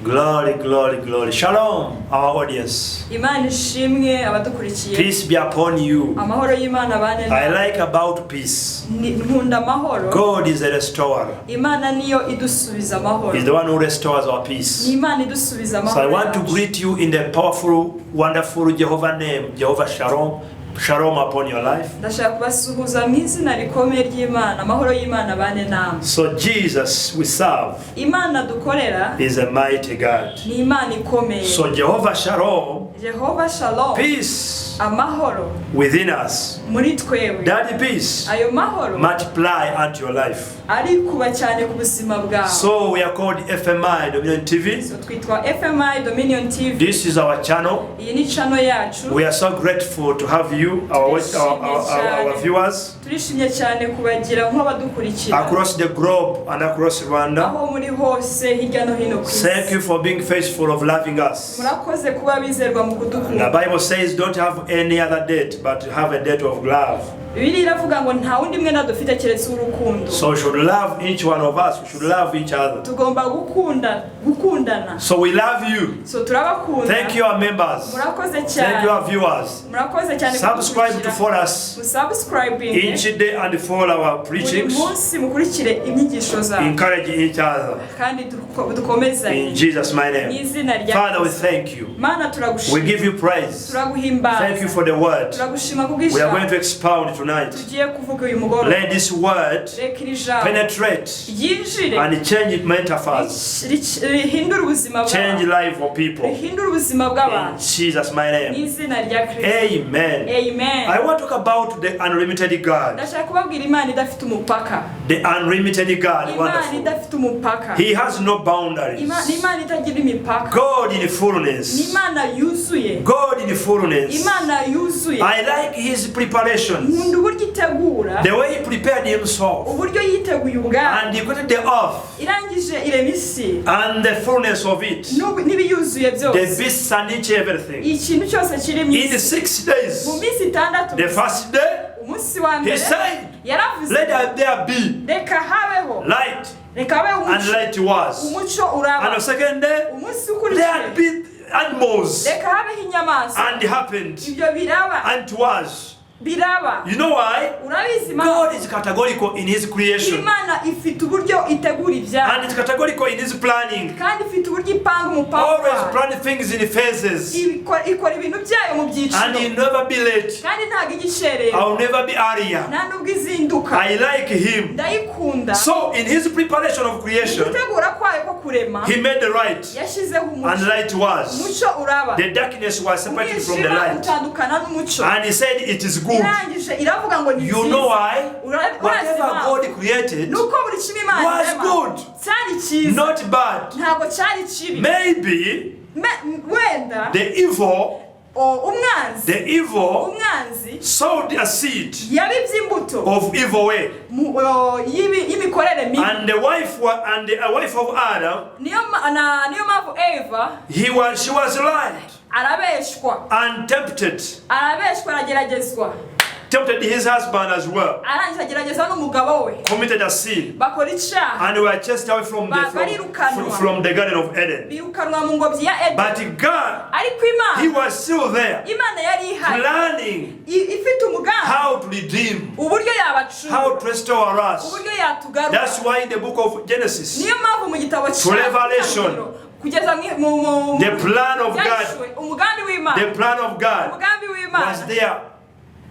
Glory, glory, glory. Shalom, our audience. Imana ishimwe abadukurikiye. Peace be upon you. Amahoro y'Imana abane I nawe. like about peace. Nkunda amahoro. God is a restorer. Imana niyo idusubiza amahoro. He's the one who restores our Ni peace. Imana idusubiza So I amahoro want to yacu. Greet you in the powerful, wonderful Jehovah name, Jehovah Shalom. Shalom upon your life. Ndashaka kubasuhuza mu izina rikomeye ry'Imana, amahoro y'Imana abane namwe. So Jesus we serve Imana dukorera is a mighty God. ni Imana ikomeye. So Jehovah Shalom, Jehova Shalom, peace amahoro within us. muri twewe. That peace Ayo mahoro multiply unto your life. arikuba cyane ku buzima bwawe. So we are called FMI Dominion TV. So twitwa FMI Dominion TV. This is our channel. Iyi ni channel yacu. We are so grateful to have you, our viewers, Turishimye cyane kubagira nk'abadukurikira across the globe and across Rwanda. aho muri hose hirya no hino ku Thank isi. You for being faithful of loving us. Murakoze kuba bizerwa mu The kudukunda. Bible says, "Don't have any other debt, but have a debt of love." Bibiliya iravuga ngo nta wundi mwenda dufite keretse urukundo. So we should love each one of us. We should love each other. Tugomba gukunda gukundana. So we love you. So turabakunda. Thank you, our members. Murakoze Thank cyane. you, our viewers. Murakoze cyane Subscribe to kudukurikira. Follow us Musubscribing each day and follow our buri preachings. Munsi mukurikire inyigisho zacu. Encourage each other. Kandi dukomezanye In Jesus' mighty mu name. Izina rya Father, we Yesu. Thank you. Mana We turagushima. give you praise. Turaguhimbaza. Thank you for the word. Turagushima We are going kubw'ijambo to expound tonight. Tugiye kuvuga uyu mugoroba. Let this word Reka iri jambo penetrate ryinjire and change metaphors. Rihindure ubuzima Change bw'abantu life for people. rihindure ubuzima In bw'abantu Jesus' mighty mu name. izina rya Kristo. Amen. Amen. I want to talk about the unlimited God. Ndashaka kubabwira Imana idafite umupaka. The unlimited God. Imana Wonderful. Idafite umupaka. He has no boundaries. Imana itagira imipaka. God in Ni fullness. Imana yuzuye. God in fullness. Imana yuzuye. I like his preparations. Nkunda uburyo itegura. The way he prepared himself Uburyo yiteguye ubwayo. And he created the earth Irangije irema isi and the fullness of it, n'ibiyuzuye the byose. Beasts and each everything. Ikintu cyose kiri mu In isi 6 days, mu minsi itandatu the first day, umunsi wa he mbere said, yaravuze, "Let there be reka habeho light," reka habeho and umucyo. Light was. Umucyo And uraba. the second day, Umunsi there ukurikiye be animals, reka habeho inyamaswa and it happened, ibyo biraba and it was. Biraba. You know why? Urabizi impamvu? God is categorical in his creation, Imana ifite uburyo itegura ibyayo and it's categorical in his planning. Kandi ifite uburyo ipanga umupango Always wayo. plan things in phases, Ikora ibintu byayo mu and byiciro he'll never be late. Kandi ntabwo ijya icererwa. I'll never be earlier. Nta nubwo izinduka. I like him. Ndayikunda. So, in his preparation of creation, Gutegura kwayo ko kurema he made the light, yashyizeho and umucyo. Light was. Umucyo uraba. The darkness was separated from the Umwijima light. Utandukana n'umucyo. And he said, "It is good." Irangije iravuga ngo ni You know byiza. Why? Urazi Whatever impamvu? God created Nuko buri kimwe Imana was irema good, cyari cyiza not bad. ntabwo cyari kibi. Maybe Wenda the evil, umwanzi the evil umwanzi sowed a seed yabibye imbuto of evil way. Y'imikorere mibi. And the wife and the wife of Adam, Niyo mpamvu Eva he was she was lied arabeshwa and tempted. Arabeshwa arageragezwa. Tempted his husband as well. Arangije agerageza n'umugabo we. Committed a sin. Bakora icyaha. And were chased away from the Barirukanwa. from the Garden of Eden. Birukanwa mu ngobyi ya Edeni. But God, Ariko Imana he was still there, Imana yari ihari planning ifite umugambi how to redeem, uburyo yabacura how to restore us. Uburyo yatugarura. That's why in the book of Genesis, Niyo mpamvu mu gitabo to Revelation, kugeza mu the plan of God, Byahishuwe, umugambi w'Imana the plan of God umugambi w'Imana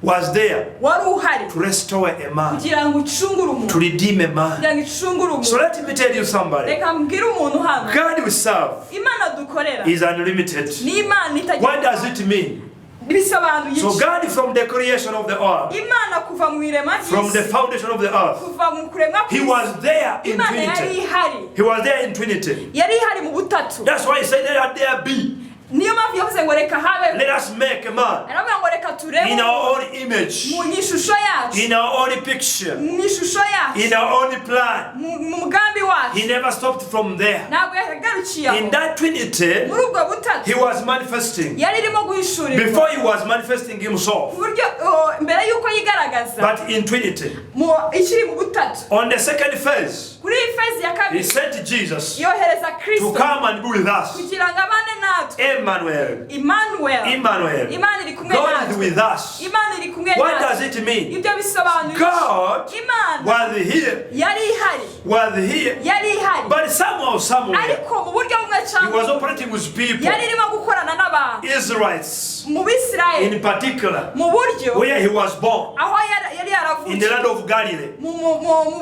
was there wari uhari to restore a man, kugira ngo ucungure umuntu to redeem a man. Kugira ngo icungure So umuntu. Let me tell you somebody, Reka mbwire umuntu hano. God we serve Imana dukorera is unlimited. Ni Imana itagira What does it mean? Bisobanuye So iki? God, from the creation of the earth, Imana kuva mu irema from the ry'isi foundation of the earth, kuva mu kuremwa he kw'isi was there in Imana yari Trinity. ihari. He was there in Trinity. Yari ihari mu butatu. That's why he said, "Let there be." Niyo mpamvu yavuze ngo reka habe. Let us make a man Aravuga ngo reka turebe in our own image, mu ishusho yacu, in our own picture, mu ishusho yacu, in our own plan. mu mugambi wacu. He never stopped from there. Ntabwo yagarukiye aho. In that Trinity, Muri ubwo butatu he was manifesting. yari irimo guhishurirwa. Before he was manifesting himself, Ku buryo oh, mbere y'uko yigaragaza but in Trinity. mu ikiri mu butatu. On the second phase, Kuri iyi phase ya he kabiri sent Jesus yohereza to Kristo come and be with us. kugira ngo abane natwe. Emmanuel. Emmanuel. Emmanuel. Imana iri kumwe God is natwe. with us. Imana iri kumwe What does natwe. it mean? Ibyo bisobanuye iki? God Imana was here, yari ihari, was here, yari ihari, but somehow, somewhere, ariko mu buryo bumwe he cyangwa was operating with people, yari irimo gukorana n'abantu Israelites mu Bisirayeli, in particular, mu buryo where he was born, aho yari in the yaravukiye land of Galilee, mu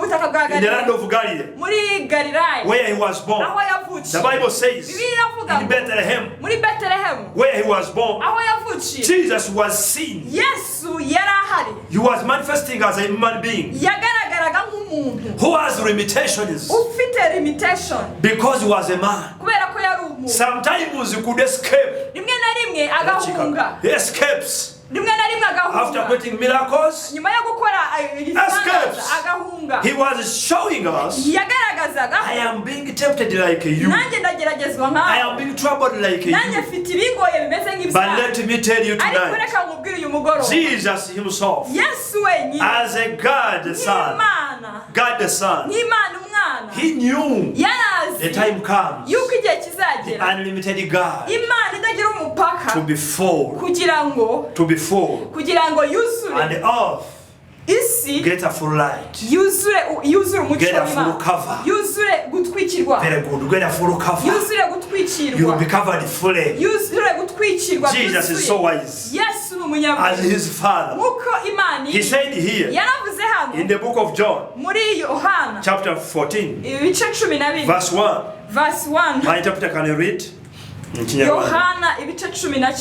butaka bwa in the land Galilaya, of Galilee, muri Galilaya where he was born. aho The yavukiye. Bible says Bibiliya iravuga in ngo Bethlehem, muri Betelehemu where he was born, aho yavukiye, Jesus was seen. Yesu yari ahari. He was manifesting as a human being Yagaragaraga nk'umuntu who has limitations ufite limitation because he was a man. kubera ko yari umuntu. Sometimes he could escape. Rimwe na rimwe agahunga. He escapes Rimwe na rimwe after agahunga getting miracles. nyuma yo gukora ibitangaza Escapes. agahunga. He was showing us, Yagaragazaga I am being tempted like you. nanjye ndageragezwa I nkawe, am being troubled like nanjye you. mfite ibingoye bimeze But nk'ibyawe. let me tell you Ariko tonight, reka nkubwire uyu mugoroba, Jesus himself, Yesu wenyine as a God the Son, nk'Imana, God the Son, nk'Imana umwana, he knew the yarazi time comes, yuko igihe the kizagera unlimited God Imana itagira umupaka to be full, kugira ngo to be full, kugira ngo yuzure and the earth isi, get a full light, yuzure umucyo get a full w'Imana, cover. yuzure gutwikirwa, Very good, get a full cover. yuzure You will gutwikirwa, be covered fully. yuzure gutwikirwa Jesus is so byuzuye. wise Yesu ni as umunyabwenge his Father. nk'uko Imana He iri. said here Yaravuze hano in the book of John, muri Yohana chapter 14, ibice 14 verse 1. verse 1. My interpreter, can you read? In Kinyarwanda. Yohana ibice 11,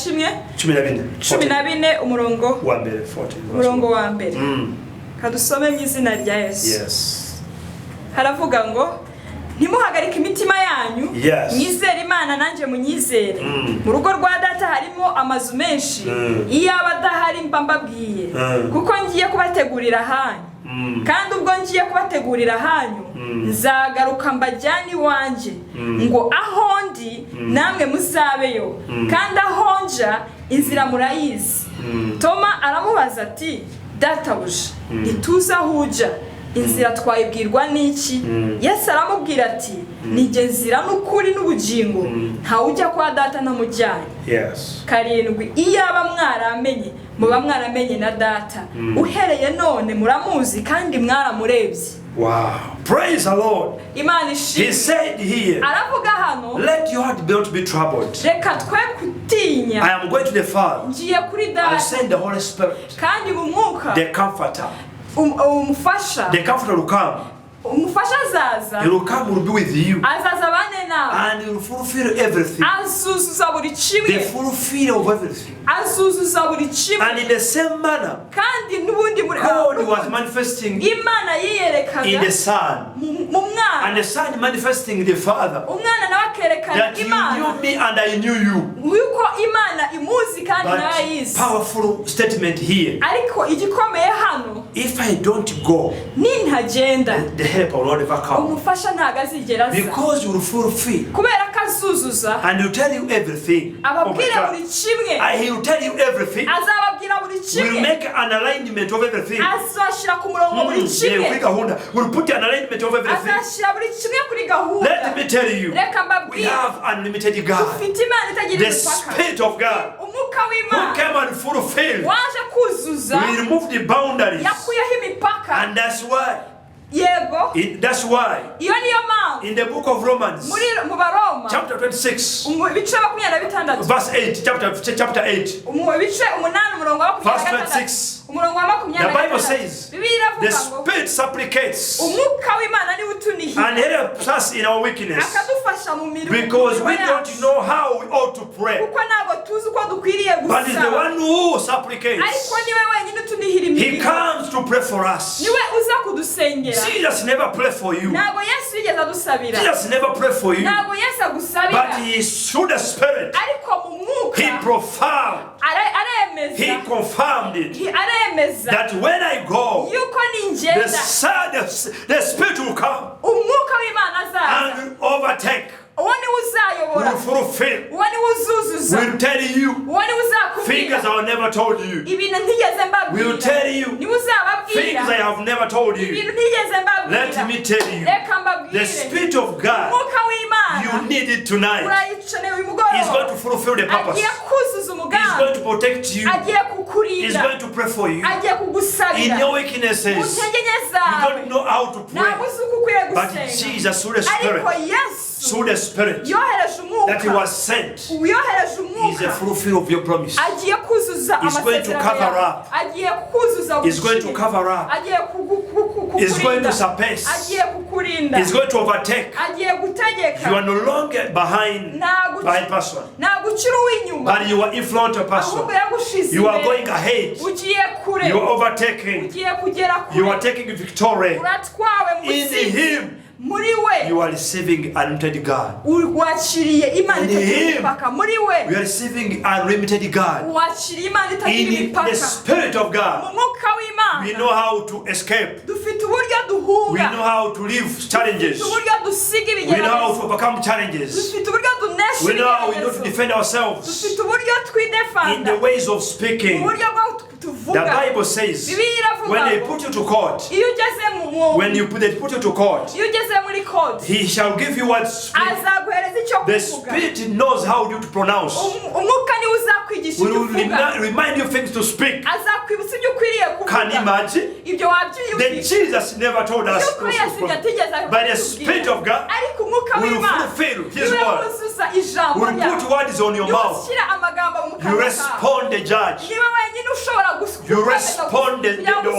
14. 14 umurongo Wa mbere, 14, verse umurongo 1. wa mbere. Kadusome mu izina rya Yesu. Yes. Haravuga ngo ntimuhagarike imitima yanyu, Yes. mwizere Imana nanjye munyizere. Mu rugo rwa data harimo amazu menshi, iyaba adahari mba mbabwiye, kuko ngiye kubategurira ahanyu. Kandi ubwo ngiye kubategurira ahanyu, nzagaruka mbajyane iwanjye, ngo aho ndi namwe muzabeyo, kandi aho nja inzira murayizi. Toma aramubaza ati databuja, ntituzi aho ujya, inzira twayibwirwa n'iki? Yesu aramubwira ati nijye nzira n'ukuri n'ubugingo, ntawe ujya kwa data ntamujyanye. Yes. 7 iyaba mwaramenye muba mwaramenye na data, uhereye none muramuzi kandi mwaramurebye. Wow. Praise the Lord. Imana He ishimwe. said here, Aravuga hano, let your heart not be troubled. reka twe kutinya. I am going to the Father. Ngiye kuri I'll data, send the Holy Spirit, kandi mu mwuka the Comforter. umufasha, The Comforter will come. umufasha azaza, He will come, will be with you, azaza abane nawe, and he will fulfill everything. azuzuza buri The kimwe, fulfill of everything. azuzuza buri kimwe. And in the same manner, Kandi n'ubundi muri God was manifesting Imana in yiyerekana the Son, mu mwana, and the Son manifesting the Father. umwana nawe akerekana That you Imana, knew me and I knew you. yuko Imana imuzi kandi nawe But ayizi. powerful statement here. Ariko igikomeye hano, If I don't go, nintagenda, the helper will never come. umufasha ntabwo azigera aza, Because you will fulfill kubera ko azuzuza, and he'll tell you everything. Oh my ababwira God. buri kimwe, He will tell you everything. azababwira buri Will kimwe, make an alignment of everything. azashyira ku murongo buri Yeah, kuri kimwe, gahunda. Will put an alignment of everything. azashyira buri kimwe kuri gahunda. Let me tell you, Reka we mbabwire, have unlimited God. dufite Imana itagira The imipaka, Spirit of God umwuka who w'Imana came and fulfilled. waje kuzuza, We removed the boundaries. yakuyeho imipaka. And that's why, Yego, that's why iyo niyo mpamvu in the book of Romans, muri mu Baroma chapter 26, ibice 26, verse 8, chapter 8, mu bice 8 umurongo wa verse 26, 26. Umurongo wa makumyabiri The na Bible gatandatu. says, Bibiliya the iravuga ngo Spirit supplicates umwuka w'Imana niwe utunihira and helps us in our weakness akadufasha mu mirimo because we yacu. don't know how we ought to pray. Kuko ntabwo tuzi uko dukwiriye But it's the gusaba one who supplicates. ariko niwe wenyine utunihira He imirimo comes to pray for us. niwe uza kudusengera Jesus never prayed for you. Ntabwo Yesu yigeze adusabira Jesus never prayed for you. Ntabwo Yesu agusabira But he, through the Spirit, ariko mu mwuka he profound, aremeza he confirmed it Aremeza that when I go, yuko ningenda the Spirit will come umwuka w'Imana azaza and will overtake, uwo niwe uzayobora will fulfill, uwo niwe uzuzuza will tell you uwo niwe uzakubwira things I have never told you, ibintu ntigeze mbabwira will tell you niwe uzababwira things I have never told you. ibintu ntigeze mbabwira Let me tell you, reka mbabwire the Spirit of God, umwuka w'Imana you need it tonight. urayikeneye uyu He's mugoroba going to fulfill the purpose. agiye kuzuza He's umugambi going to protect you. agiye He's kukurinda going to pray for you. agiye In kugusabira your mu weaknesses, ntege nke you zawe don't know how to pray. ntabwo uzi uko ukwiye But gusenga Jesus, through the ariko Spirit, Yesu through the Spirit yohereje that He umwuka was sent, yohereje is the umwuka fulfill of your promise. agiye kuzuza He's going to amasezerano cover yawe up. agiye kuzuza He's going to ubukire. cover up. Agiye He's going to kukurinda surpass. agiye kukurinda He's going to overtake. Agiye gutegeka You are no longer behind Ntabwo by person, ntabwo ukiri uw'inyuma but you are in front of person. ahubwo yagushize You are imbere going ahead. ugiye kure You are overtaking. ugiye kugera You are kure taking victory. uratwawe mu In ntsinzi Him, muri we you are receiving unlimited God. wakiriye Imana In itagira him, imipaka muri we We are receiving unlimited God. wakiriye Imana itagira In imipaka the Spirit of mu God, mwuka we w'Imana know how to escape. dufite uburyo We duhunga know how to leave challenges. dufite uburyo dusiga We know how ibigeragezo to overcome challenges. dufite uburyo dunesha We know how we know to ibigeragezo defend ourselves dufite uburyo in twidefanda the ways of mu speaking. buryo bwo The tuvuga Bible says, Bibiliya iravuga when they ngo put you to court, iyo ugeze mu when you put, they put you to court, iyo ugeze muri court he shall give you what to speak. azaguhereza icyo The kuvuga Spirit knows how you to pronounce. Umwuka niwe uzakwigisha Will ibyo uvuga remind you things to speak. azakwibutsa ibyo ukwiriye Can you kuvuga imagine? ibyo Then wabyiyumvisha Jesus never told us. yuko Yesu ibyo atigeze But the Spirit of God ariko umwuka will w'Imana fulfill His niwe word. wuzuza ijambo Will ryawe put words on your niwe mouth. ushyira amagambo mu You kanwa kawe respond the judge. niwe wenyine ushobora You respond the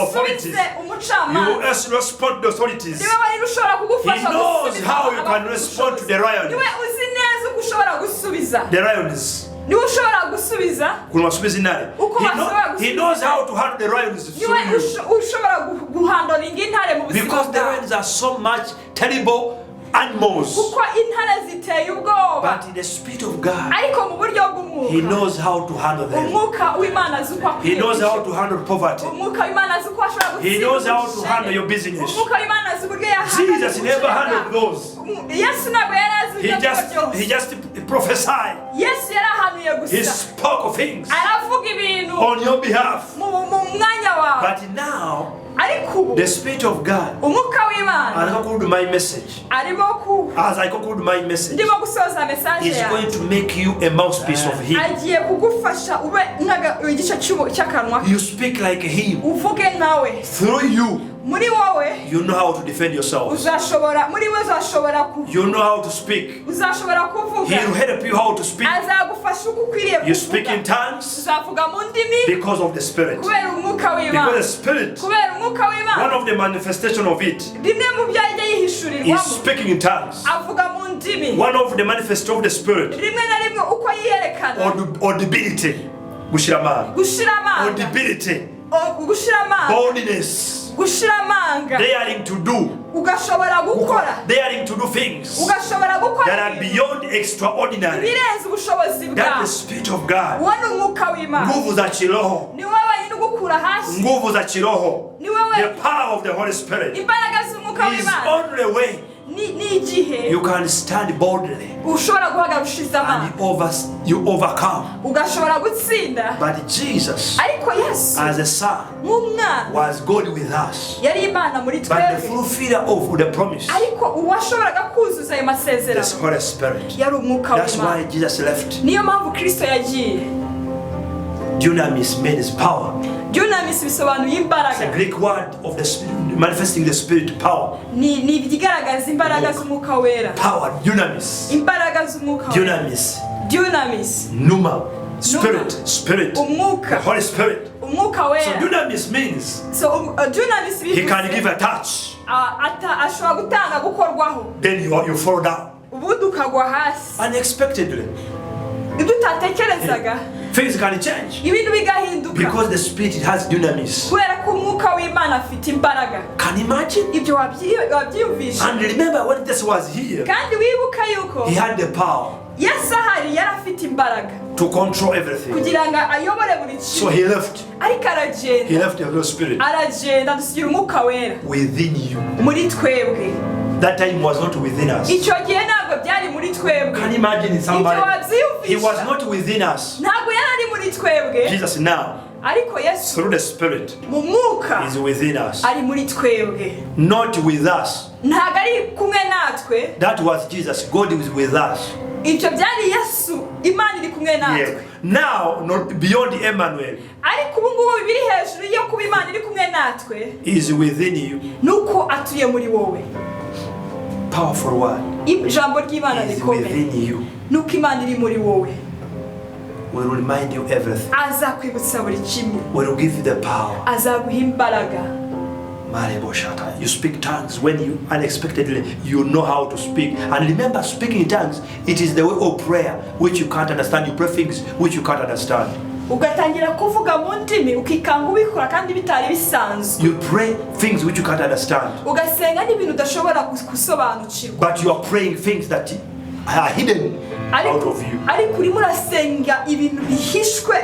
authorities. usubize umucamanza You respond the authorities. niwe wenyine ushobora kugufasha He knows gusubiza how you can abafite respond to the ubushobozi. lions. Niwe uzi neza uko ushobora gusubiza The lions. niwe ushobora gusubiza Ukuntu basubiza intare. Uko He, bashobora he gusubiza knows how to handle the lions. niwe through you. ushobora guhandoringa intare mu buzima Because the bwawe lions are so much terrible animals. kuko intare ziteye ubwoba But in the Spirit of God, ariko mu buryo He bw'umwuka knows how to handle them. umwuka w'Imana azi uko He akwiye knows how gukira. to handle poverty. Umwuka w'Imana azi uko ashobora He gutsinda knows how to ubukene. handle your business. Umwuka w'Imana azi uburyo yahandle Jesus never ubukene handled bwawe. those. Yesu ntabwo yari azi He ibyo just byose he just prophesied. Yesu yarahanuye He gusa spoke of things aravuga ibintu on your behalf. mu mwanya wawe But now ariko ubu the Spirit of God, umwuka w'Imana and I conclude my message. arimo ku As I conclude my message, ndimo gusoza message is yawe going to make you a mouthpiece of Him. agiye kugufasha ube igice cy'akanwa You speak like Him. uvuge nkawe Through you, muri wowe you know how to defend yourself. uzashobora muri we uzashobora ku You know how to speak. uzashobora kuvuga He will help you how to speak. azagufasha uko ukwiriye You speak in kuvuga tongues uzavuga mu ndimi because of the Spirit. kubera umwuka w'Imana Because the Spirit, kubera umwuka w'Imana one of the manifestation of it rimwe mu byo ajya is yihishurirwamo speaking in tongues. avuga mu ndimi One of the manifestation of the Spirit, rimwe na rimwe uko yiyerekana audibility, gushira amanga, gushira amanga audibility, gushira amanga boldness, gushira amanga daring to do, ugashobora gukora daring to do things ugashobora gukora that are ibintu beyond extraordinary. birenze ubushobozi That bwawe the Spirit of God, uwo ni umwuka w'Imana nguvu za kiroho, ni wowe wenyine ugukura hasi nguvu za kiroho, ni wowe the power of the Holy Spirit imbaraga z'umwuka is w'Imana only way ni igihe you can stand boldly ushobora guhagarara ushize and amanga you overcome. ugashobora gutsinda But Jesus, ariko Yesu as a son, nk'umwana was God with us. yari Imana muri But the twebwe fulfiller of the promise, ariko uwashoboraga kuzuza ayo the masezerano Holy Spirit. yari umwuka That's why w'Imana Jesus left. niyo mpamvu Kristo yagiye Dunamis means power. Dunamis bisobanuye It's a imbaraga Greek word of the Spirit, manifesting the Spirit power. ni ibigaragaza imbaraga z'umwuka wera Power, dunamis. imbaraga z'umwuka wera Dunamis. Dunamis Numa. Spirit, spirit, Umwuka. The Holy Spirit. Umwuka So wera. dunamis means So dunamis he can bivuze give a touch, ashobora gutanga gukorwaho, then you fall down ubundi ukagwa hasi unexpectedly. Ibyo utatekerezaga. Things can change Ibintu bigahinduka because the Spirit has dunamis. Kubera ko umwuka w'Imana afite imbaraga. Can you imagine? Ibyo wabyiyumvisha? And remember when this was here, Kandi wibuka yuko he had the power Yesu ahari yari afite imbaraga to control everything. Kugira ngo ayobore buri So kimwe. he left. Ariko He aragenda, left the Holy Spirit aragenda adusigira umwuka wera within you. muri twebwe. That time was not within us. Icyo gihe ntabwo byari muri twebwe. Can you imagine Ibyo somebody? He was wabyiyumvisha? not within us. Ntabwo yari ari muri twebwe. Jesus now, Ariko Yesu through the Spirit, mu mwuka is within us. ari muri twebwe. Not with us. Ntabwo ari kumwe natwe. That was Jesus. God is with us. Ibyo byari Yesu, Imana iri kumwe natwe. Yeah. Now, not beyond Emmanuel, Ariko ubu ngubu biri hejuru yo kuba Imana iri kumwe natwe is within you. Nuko atuye muri wowe. Powerful word. Ijambo ry'Imana Is rikomeye within you. nuko Imana iri muri wowe. Will remind you everything. Azakwibutsa buri kimwe. Will give you the power. Azaguha imbaraga. Marebo Shata. You speak tongues when you unexpectedly you know how to speak. And remember, speaking in tongues, it is the way of prayer which you can't understand. You pray things which you can't understand. Ugatangira kuvuga mu ndimi ukikanga ubikora kandi bitari bisanzwe. You pray things which you can't understand. Ugasenga n'ibintu udashobora gusobanukirwa. But you are praying things that are hidden out Ariko of you. ariko urimo urasenga ibintu bihishwe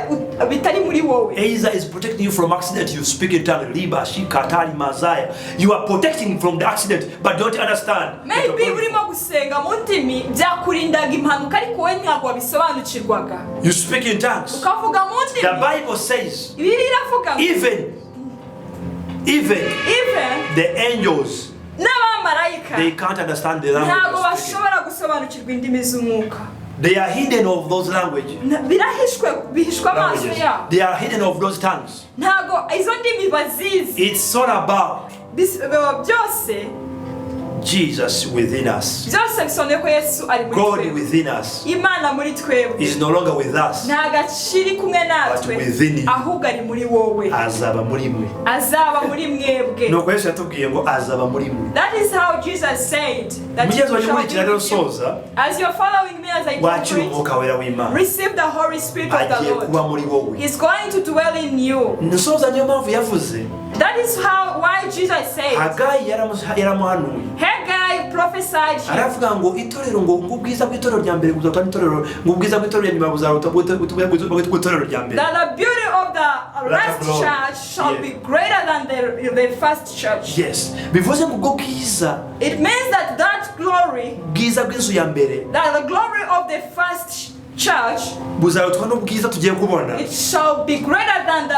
bitari muri wowe. Either is protecting you from accident, you speak in tongue, Liba, Shika, Mazaya. You are protecting from the accident, but don't understand that Maybe you're praying. urimo gusenga mu ndimi byakurindaga impanuka ariko wowe ntabwo wabisobanukirwaga. You speak in tongues. Ukavuga mu The ndimi. Bible says, Bibiliya iravuga ngo even even the angels, n'abamarayika they can't understand the language ntabwo of speaking. bashobora gusobanukirwa indimi z'umwuka. They are hidden of those language. Birahishwe bihishwe amaso Languages. yabo. They are hidden of those tongues. Ntabwo izo ndimi bazizi. It's all about Byose Jesus within us. byose bisobanuye ko Yesu ari muri God twebwe. Within us Imana muri twebwe is no longer with us. Ntabwo akiri kumwe natwe, But within you. ahubwo ari muri wowe. Azaba muri mwe. Azaba muri mwebwe. Nuko Yesu yatubwiye ngo azaba muri mwe. That is how Jesus said that Mugenzi he wanjye shall nkurikira be rero with you. soza, As you're following me as I wakira preach, umwuka wera w'Imana. receive the Holy Spirit of the Agiye Lord. kuba muri wowe. He's going to dwell in you. Nsoza niyo mpamvu yavuze That is how why Jesus said. Hagayi yaramuhanuye. Haggai prophesied him. Aravuga ngo itorero ngo ubwiza bw'itorero rya mbere buzaruta n'itorero ngo ubwiza bw'itorero rya nyuma buzaruta bw'itorero rya mbere. That the beauty of the last glory. Church shall be greater than the first church. Yes, bivuze ngo ubwo bwiza It means that that glory, bwiza bw'inzu ya mbere that the glory of the first church, buzarutwa n'ubwiza tugiye kubona. It shall be greater than the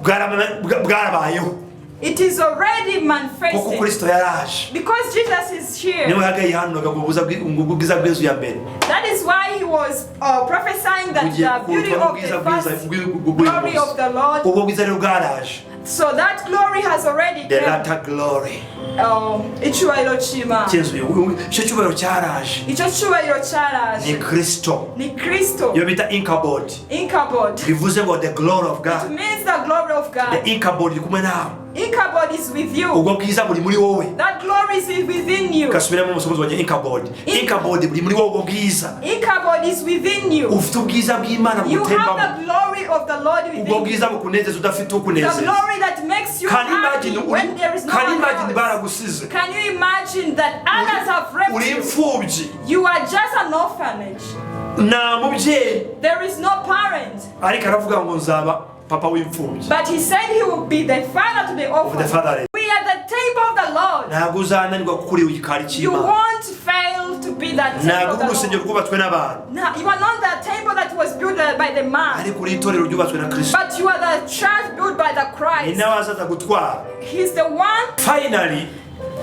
Bwarabayeho. It is already Kuko manifested. Kristo yaraje. Because Jesus is here. Niwe Hagayi yahanuraga ngo ubwiza bw'inzu ya mbere That is why he was prophesying that bugiye the beauty kurutwa of n'ubwiza the bw'inzu first bw'uyu glory munsi. of the Lord. Ubwo bwiza rero bwaraje. So that glory has already The come. latter glory Icyubahiro cy'Imana. cy'inzu icyo cyubahiro cyaraje. Icyo cyubahiro cyaraje. Ni Kristo. Ni Kristo. Iyo bita Ichabod Ichabod. bivuze ngo the glory of It God. means the glory of God. The Ichabod iri kumwe nawe. Ichabod is with you. Ubwo bwiza buri muri wowe. That glory is within you. Gasubiremo umusozi wanjye Ichabod. Ichabod buri muri wowe ubwo bwiza. Ichabod is within you. Ufite ubwiza bw'Imana You have bugutembamo. the glory of the Lord Ubwo within you. bwiza bukunezeza udafite The ukunezeza. glory that makes you Can you happy imagine when there is no can you one imagine else. baragusize? Can you imagine that others have Uri left you? imfubyi. You are just an orphanage. Nta mubyeyi. There is no parent. Ariko aravuga ngo nzaba papa w'imfubyi. But he said he will be the father to the Of the orphan. fatherless. We are the temple of the Lord. Ntabwo uzananirwa kuko uri igikari You cy'Imana. won't fail to be that temple Ntabwo of uri the urusengero Lord. rwubatswe n'abantu. Now, you are not the temple that was built by the man, Ariko uri itorero ryubatswe na Kristo. But you are the church built by the Ni Christ. nawe azaza gutwara. He's the one. Finally,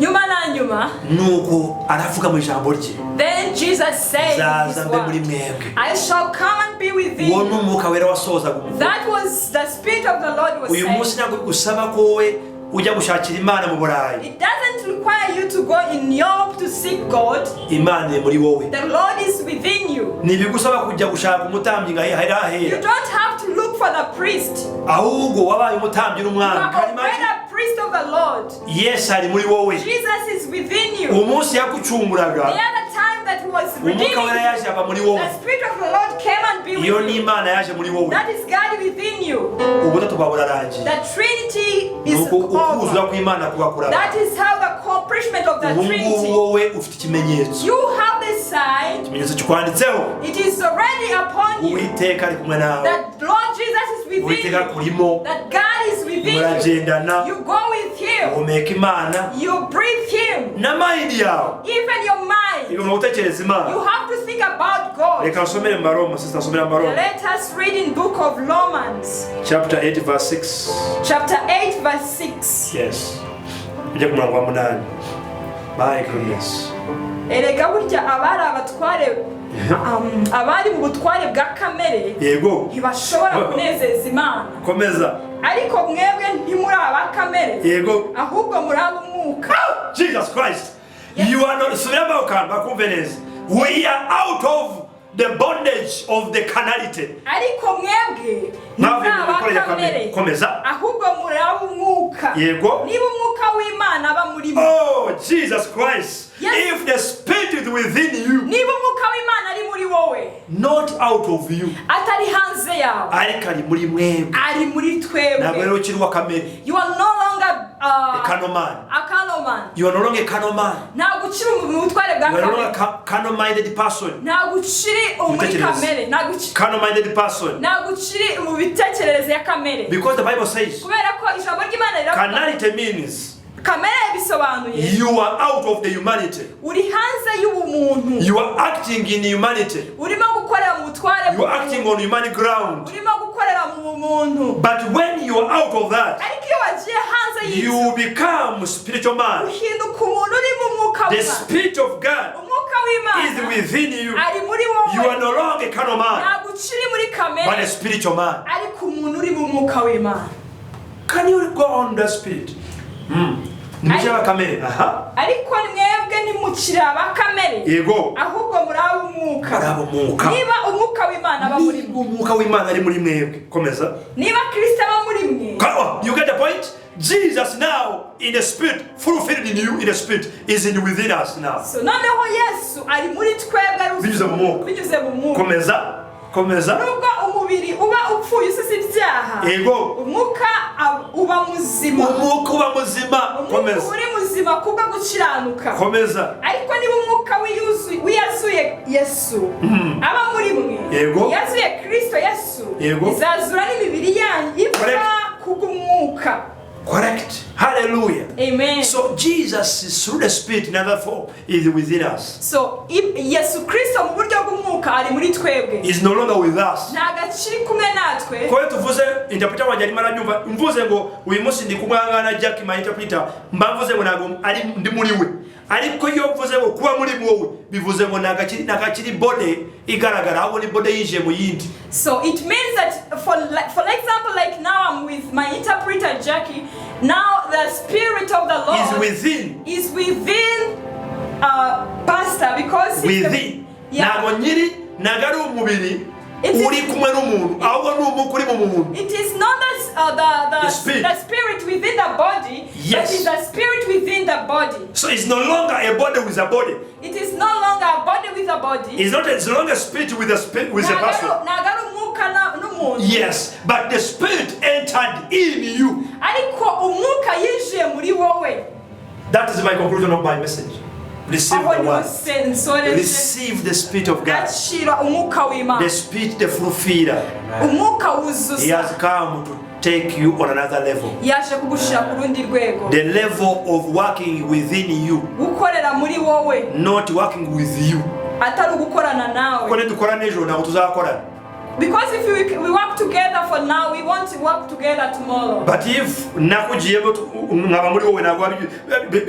Nyuma na nyuma. Nuko aravuga mu ijambo rye. Then Jesus said, in his Nzaza mbe muri word, mwebwe. I shall come and be with Uwo ni thee. umwuka wera wasohozaga umukoro. That was the Spirit of the Lord was Uyu munsi saying. ntabwo bigusaba ko wowe ujya gushakira Imana mu Burayi. It doesn't require you to go in Europe to seek God. Imana iri muri wowe. The Lord is within you. Ntibigusaba kujya gushaka umutambyi ngo ahera You ahera. don't have to look for the priest. Ahubwo wabaye umutambyi You n'umwami. are Can you already imagine? a priest of the Lord. Yesu ari muri wowe. Jesus is within you. Umunsi yagucunguraga, The other time that he was Umwuka redeeming Wera you, yaje aba muri wowe. the Spirit of the Lord came and be Iyo with ni you. Imana yaje muri wowe. That is God within you. Ubutatu bwawe burarangiye. The Trinity is Nuko ukuzura over. kw'Imana kuba kuraba. That is how the accomplishment of the Ubu ngubu Trinity. wowe ufite ikimenyetso. You have the sign. Ikimenyetso kikwanditseho. It is already upon you. Uwiteka ari kumwe nawe. That Lord Jesus is within Uwiteka you. akurimo. That God is within you. Muragendana. You go with Him. Uhumeka Imana. You breathe Him. Na mind yawe Even your mind. igomba gutekereza You Imana. have to think about God. Reka nsomere mu Baroma, sister, nsomere mu Baroma. Let us read in book of Romans, Chapter 8 verse 6. Chapter 8, verse 6. Yes. Ujya ku murongo wa munani. My goodness. Erega burya abari abatware abari mu butware bwa kamere Yego. ntibashobora kunezeza Imana. Komeza. Ariko mwebwe ntimuri aba kamere, Yego. ahubwo muri ab'umwuka. Jesus Christ. Yes. You are not, subiramo ako kantu bakumve neza. We are out of the bondage of the carnality. Ariko mwebwe Mwavuye ntimuri mu aba mikorere ya kamere. kamere, Komeza. ahubwo muri ab'umwuka. Yego. Niba umwuka w'Imana aba muri mwe, Oh, Jesus Christ. Yes. If the Spirit is within you, niba umwuka w'Imana ari muri wowe, not out of you, atari hanze yawe, ariko ari muri mwebwe. ari muri Ntabwo twebwe. rero ukiri uwa kamere. You are no longer A carnal man. a carnal man. You are no longer a carnal man. Ntabwo ukiri mu butware bwa You are no longer kamere. a carnal minded person. Ntabwo ukiri muri Ibitekerezo. kamere. Ntabwo ukiri Carnal minded person. ntabwo ukiri mu bitekerereze ya kamere. Because the Bible says, Kubera ko ijambo ry'Imana riravuga carnality means kamere bisobanuye you are out of the humanity. Uri hanze y'ubumuntu. You are acting in humanity. Urimo gukorera mu butware You are acting bw'umuntu. on human ground. Urimo gukorera mu bumuntu. But when you are out of that, Ariko iyo wagiye hanze y'ibyo, you become spiritual man. uhinduka umuntu uri mu mwuka The w'Imana. Spirit of God Umwuka is w'Imana within you. ari muri You are wowe. no longer a carnal man, Ntabwo ukiri muri but kamere, a spiritual man. ariko umuntu uri mu mwuka w'Imana. Can you go on the spirit? Nimukiri aba kamere. Aha. Ariko mwebwe ntimukiri aba kamere, Yego. ahubwo muri ab'umwuka, Muri ab'umwuka. niba umwuka w'Imana aba muri Niba mwe. umwuka w'Imana ari muri mwebwe. Komeza. Niba Kristo aba muri mwe. Come on, you get the point? Jesus now in the spirit, fulfilled in you in the spirit, is in within us now. So noneho Yesu ari muri twebwe ari Binyuze mu mwuka. Binyuze mu mwuka. Komeza. Komeza. Nubwo umubiri uba upfuye usize ibyaha, Yego. umwuka uba muzima. Umwuka uba muzima. Umwuka Komeza. uri muzima kubwo gukiranuka. Komeza. Ariko niba umwuka wiyazuye Yesu aba muri mwe, Yego. yazuye Kristo Yesu, Yego. izazura n'imibiri yanyu ipfa Correct. kubw'umwuka. Correct. Hallelujah. Amen. So Jesus is through the Spirit in another form is within us. So Yesu Kristo mu buryo bw'umwuka ari muri twebwe. Is no longer with us. Ntabwo akiri kumwe natwe. Ko iyo tuvuze interpreter wanjye arimo aranyumva, mvuze ngo uyu munsi ndi kumwe na Jack, my interpreter, mba mvuze ngo ntabwo ari ndi muri we. Ariko iyo mvuze ngo kuba muri wowe, bivuze ngo ntabwo akiri body igaragara, ahubwo ni body yinjiye mu yindi. So it means that for example, like now I'm with my interpreter Jackie. Now the Spirit of the Lord Is within. Is within pastor because he's the- Within. Yeah. Ntabwo nyiri, ntabwo ari umubiri It is- uri kumwe n'umuntu, ahubwo ni umwuka uri mu muntu. It is not The spirit. the spirit within the body, Yes. but it's the spirit within the body. So it's no longer a body with a body. It is no longer a body with a body. It's not, it's no longer spirit with a spirit with a Ntabwo person. ntabwo ari umwuka n'umuntu. Yes, but the Spirit entered in you. Ariko umwuka yinjiye muri wowe. That is my conclusion of my message. Receive Aho the niho word. nsoreje. Receive the Spirit of God. Akira umwuka w'Imana. The Spirit, the fulfiller. Umwuka He wuzuza. has come to take you on another level. Yaje kugushyira ku rundi rwego. The level of working within you, Gukorera muri wowe, not working with you. atari ugukorana nawe. Kuko nidukora nijoro ntabwo tuzakorana. Because if we work together for now, we want to work together tomorrow. But if nakugiyemo nkaba muri wowe, ntabwo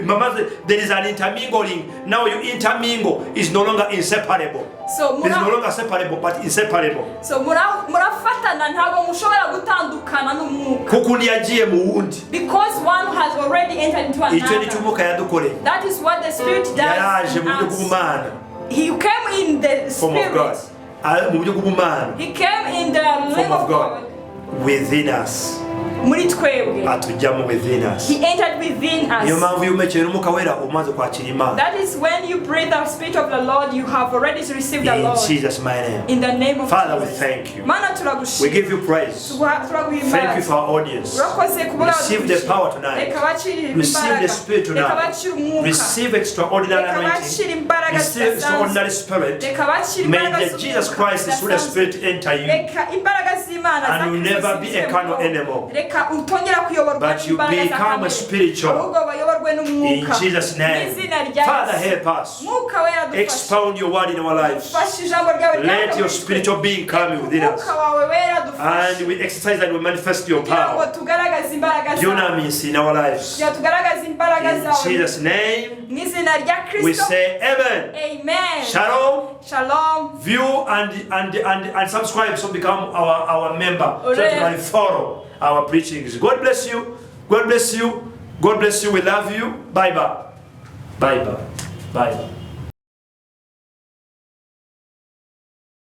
mamaze, there is an intermingling. Now you intermingle is no longer inseparable. So There is no mura, longer separable but inseparable. So murafatana, ntabwo mushobora gutandukana n'umwuka. Kuko undi yagiye mu wundi. Because one has already entered into Icyo another. nicyo umwuka yadukoreye. That is what the Spirit does Yaraje in mu buryo us. bw'ubumana. He came in the Form of God. Spirit. Mu buryo bw'ubumana, He came in the form name of of God God within us. Muri twebwe. Atujyamo within us. He entered within Niyo us. mpamvu iyo uhumekeye n'Umwuka Wera umaze kwakira Imana. That is when you breathe the Spirit of the Lord, you have already received the In Lord. Jesus' mighty name. In the name of Father, we Jesus. thank you. Mana, We turagushima. give you praise. Turaguha Thank you imbaraga. for our audience. Urakoze kuba Receive the power tonight. Reka bakire Receive the imbaraga. Spirit Reka tonight. bakire umwuka. Receive extraordinary Reka anointing. bakire imbaraga Receive zidasanzwe. extraordinary spirit. Reka bakire May imbaraga the Jesus z'umwuka Christ through the zidasanzwe. Spirit enter you. Reka imbaraga z'Imana And za you Kristo never be zinjire a carnal muri wowe. anymore. Reka utongera kuyoborwa But you n'imbaraga za become kamere, spiritual. ahubwo bayoborwe In n'umwuka. Jesus' Mu name. izina rya Father, Yesu. help us. Mwuka Wera, dufashe. Expound your word in our lives. Fasha ijambo ryawe Let ryaka your muri twe. spiritual being come within us. Umwuka wawe wera dufashe And we exercise and we manifest your kugira ngo power. tugaragaze imbaraga zawe, Dunamis in our lives. kugira tugaragaze imbaraga In zawe. Jesus' name, Mu izina rya we Kristo. say amen. Amen. Shalom. Shalom. View and subscribe, so become our member so that you can follow our preachings. God bless you. God bless you. God bless you. We love you. Bye bye. Bye bye. Bye bye.